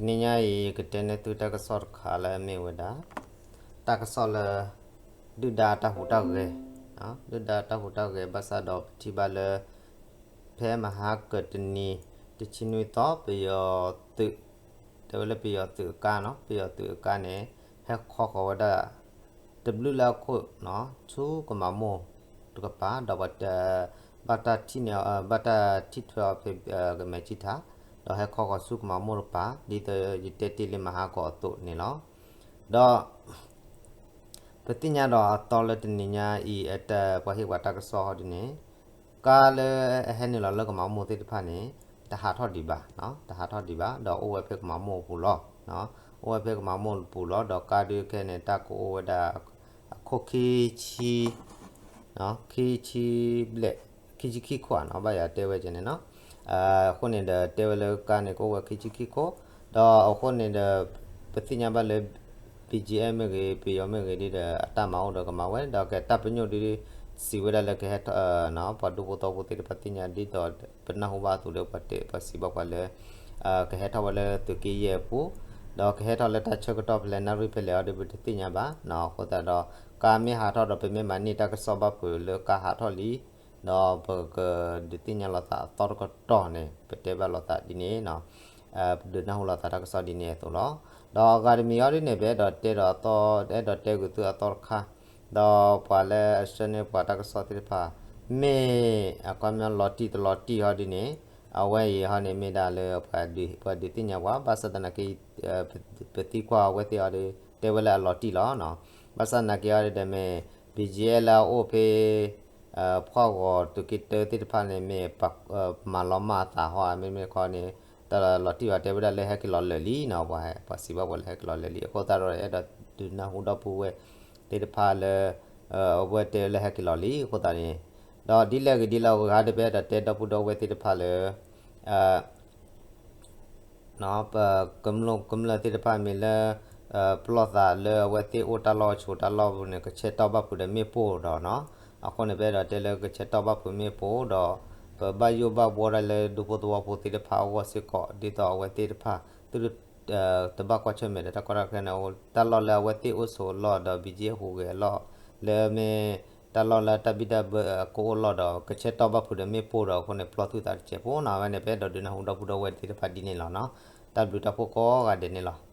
နံၤညါအံၤ ယကတဲန့ၢ်သုတၢ်ကစီၣ်တခါလၢအမ့ၢ်ဝဲဒၣ် တၢ်ကစီၣ်လၢ ဒုၣ်ဒါတၢ်ဟူးတၢ်ဂဲၤ, ဒုၣ်ဒါတၢ်ဟူးတၢ်ဂဲၤ ဘၣ်ဆၣ်ဒီးပထံၣ်ဘၣ်လၢ ဖဲမဟါကတနံၤ တဆံနွံသီ ပယီၤသုး တဲဝဲလၢပယီၤသုးအကါနီၤ, ပယီၤသုးအကါန့ၣ် ဟဲခီဃီၤဝဲဒၣ် တဘျုးလၢအခိၣ်နီၤ ဆူကမၤမိၢ်တကပၤ ဒီး ဘၣ်တၢ်ထံၣ်န့ၢ် ဘၣ်တၢ်ထံၣ်ထွဲအီၤဖဲ ကမဲာ်ထံထး ဒီးဟဲခီဃီၤဆူကမၤမိၢ်တကပၤ ဒ်သိးယတဲတ့ၢ်လံမဟါကီးအသိးန့ၣ်လီၤ. ဒီး ပသ့ၣ်ညါဒီးအသီလၢတနံၤညါအံၤ အတၢ်ပှၤဟ့ၣ်ပှၤတၢ်ကစီၣ်ဟီဒ်န့ၣ် ကါလၢအဟဲနုာ်လီၤလၢကမၤမိၢ်သ့ၣ်တဖၣ်န့ၣ် တဟးထီၣ်ဒံးဘၣ်, တဟးထီၣ်ဒံးဘၣ် ဒီးအိၣ်ဝဲဖဲကမၤမိၢ်အပူၤလီၤ. အိၣ်ဝဲဖဲကမၤမိၢ်အပူၤလီၤ ဒီးကါဒုးခဲန့ၣ် တၢ်ကအိၣ်ဝဲဒၣ် အခိၣ်ခံဆံ ခံဆံဘျဲၣ် ခံဆံခံခိၣ်ဧါနီၤ ဘၣ်ယၤတဲဝဲကဲန့ၣ်နီၤ. အဃိန့ၣ်ဒီးတဲဝဲလၢကါန့ၣ် ကအိၣ်ဝဲခံဆံခံခိၣ် ဒီးအဃိန့ၣ်ဒီး ပသ့ၣ်ညါဘၣ်လၢ ဘီၣ်ကၠံၣ်အဲၣ် မ့ၢ်ဂ့ၤ ပယီၤမ့ၢ်ဂ့ၤဒ်ဒီး အတၢ်မၤအိၣ်ဒီးကမၤဝဲ ဒီးကဲတၢ်ပညိၣ်ဒ် စံးဝဲဒၣ်လၢကဟဲထီၣ် ပှၤဒူဖိသဝီဖိသ့ၣ်တဖၣ်သ့ၣ်ညါ ဒ်သိးပနၢ်ဟူဘၣ်အသိးဒီး ပှၤတဲ ပှၤစံးဘၣ်ပှၤလၢ ကဟဲထီၣ်ဝဲလၢသုးက့ယဲၢ်အပူၤ ဒီးကဟဲထီၣ်လၢတၢ်ဆၢကတီၢ်ဖဲလဲၣ် နၣ်ရံၣ်ဖဲလဲၣ်အီၤဒီး ပတသ့ၣ်ညါဘၣ်နီၤ. အဃိသတးဒီး ကါမ့ၢ်ဟးထီၣ်ဒီး ပမ့ၢ်မၤန့ၢ်တၢ်ကစီၣ်ဘၣ်ဖုးလၢကါဟးထီၣ်လံ ဒီးပကဒုးသ့ၣ်ညါလိာ်သးအသီတကတီၢ်န့ၣ် ပတဲဘၣ်လိာ်သးဒ်န့ၣ်နီၤ. ပဒုးနၢ်ဟူလိာ်သးတၢ်ကစီၣ်ဒ်န့ၣ်အသိးလီၤ. ဒီးအဂၤတမံၤအီၤဒ်န့ၣ် ပအဲၣ်ဒိးတဲဒီးအသီ အဲၣ်ဒိးတဲဂုာ်သုအသီတခါ ဒီးပှၤလၢအဆှၢန့ၢ်ပှၤတၢ်ကစီၣ်သ့ၣ်တဖၣ် မ့ၢ်အကွၢ်မ့ၢ်လီၤတံၢ်တလီၤတံၢ်ဟီဒ်န့ၣ် အဝဲအံၤဟီန့ၣ်မ့ၢ်ဒၣ်လၢ ပှၤဒုးသ့ၣ်ညါပှၤ ဘၣ်ဆၣ်သနာ်က့ ပသံကွၢ်အဝဲသ့ၣ်အီၤဒီး တဲဝဲလၢအလီၤတံၢ်လီၤ. ဘၣ်ဆၣ်သနာ်က့အီၤဒီးမ့ၢ် ဘီၣ်ကၠံၣ်အဲၣ် လၢအအိၣ်ဖဲ ဖှီၣ်ဂီၤသုးက့တၢသ့ၣ်တဖၣ်န့ၣ် မ့ၢ်မၤလီၤမၢ်အသးဟီ မ့မ့ၢ်ခီန့ၣ် တၢ်လီၤတံၢ်အီၤတဲဝဲဒၣ်လၢဟဲက့ၤလီၤလၢာ်လံနီၤ. ပှၤ ပှၤစံးဘၣ်ပှၤလၢဟဲက့ၤလီၤလၢာ်လံ အဃိသတးဒီး အဲၣ်ဒိးဒုးနၢ်ဟူဒီပုၢ်ဝဲၢ်သ့ၣ်တဖၣ်လၢ အဝဲတဲလၢဟဲက့ၤလီၤလံ အဃိသတးန့ၣ် ဒီးဒ်လဲၣ်ဂ့ၤဒ်လဲၣ်ဂ့ၤ ဟးတပဲဒီးတဲဒီပုၢ်ဒီဝဲၢ်သ့ၣ်တဖၣ်လၢ ပကမျၢၢ် ကမျၢၢ်သ့ၣ်တဖၣ်မ့ၢ်လၢ ပလီၢ်သးလၢအဝဲသ့ၣ်အိၣ်တၢ်လီၢ်အဆိးတၢ်လီၢ်ပူၤန့ၣ် ကဆဲးတီၢ်ဘၣ်ဖုးဒီးမ့ၣ်ပိၢ်ဒီးနီၤ. အဃိန့ၣ် ပအဲၣ်ဒိးတဲလၢကဆဲးတီၢ်ဘၣ်ဖုးမ့ၣ်ပိၢ်ဒီး ပဘၣ်ယိၣ်ဘၣ်ဘှီဒၣ်လၢဒူဖိသဝီဖိသ့ၣ်တဖၣ်အဂီၢ်စ့ၢ်ကီး ဒ်သိးအဝဲသ့ၣ်တဖၣ် သုတဘၣ်ကွၢ်ဆၢၣ်မဲာ်ဒီးတၢ်ကီတၢ်ခဲန့ၣ် တၢ်လီၢ်လၢအဝဲသ့ၣ်အိၣ်ဆိးအလီၢ်ဒီး ဘီၣ်ကၠံၣ်အဲၣ် ဟူးဂဲၤအလီၢ် လၢမ့ၢ်တၢ်လီၢ်လၢတၢ်ဘံၣ်တၢ်ဘၢအကအိၣ်လီၢ်ဒီး ကဆဲးတီၢ်ဘၣ်ဖုးဒီးမ့ၣ်ပိၢ်ဒီးအဃိန့ၣ် ပျီၢ်သူၣ်သးတစဲးဖိနီၤ. အဝဲန့ၣ် ပအဲၣ်ဒိးဒုးနၢ်ဟူဒီပုၢ်ဒီဝဲၢ်သ့ၣ်တဖၣ်ဒ်န့ၣ်လီၤနီၤ. တၢ်ဘျုးတၢ်ဖှိၣ်ကိးဂၤဒဲးန့ၣ်လီၤ.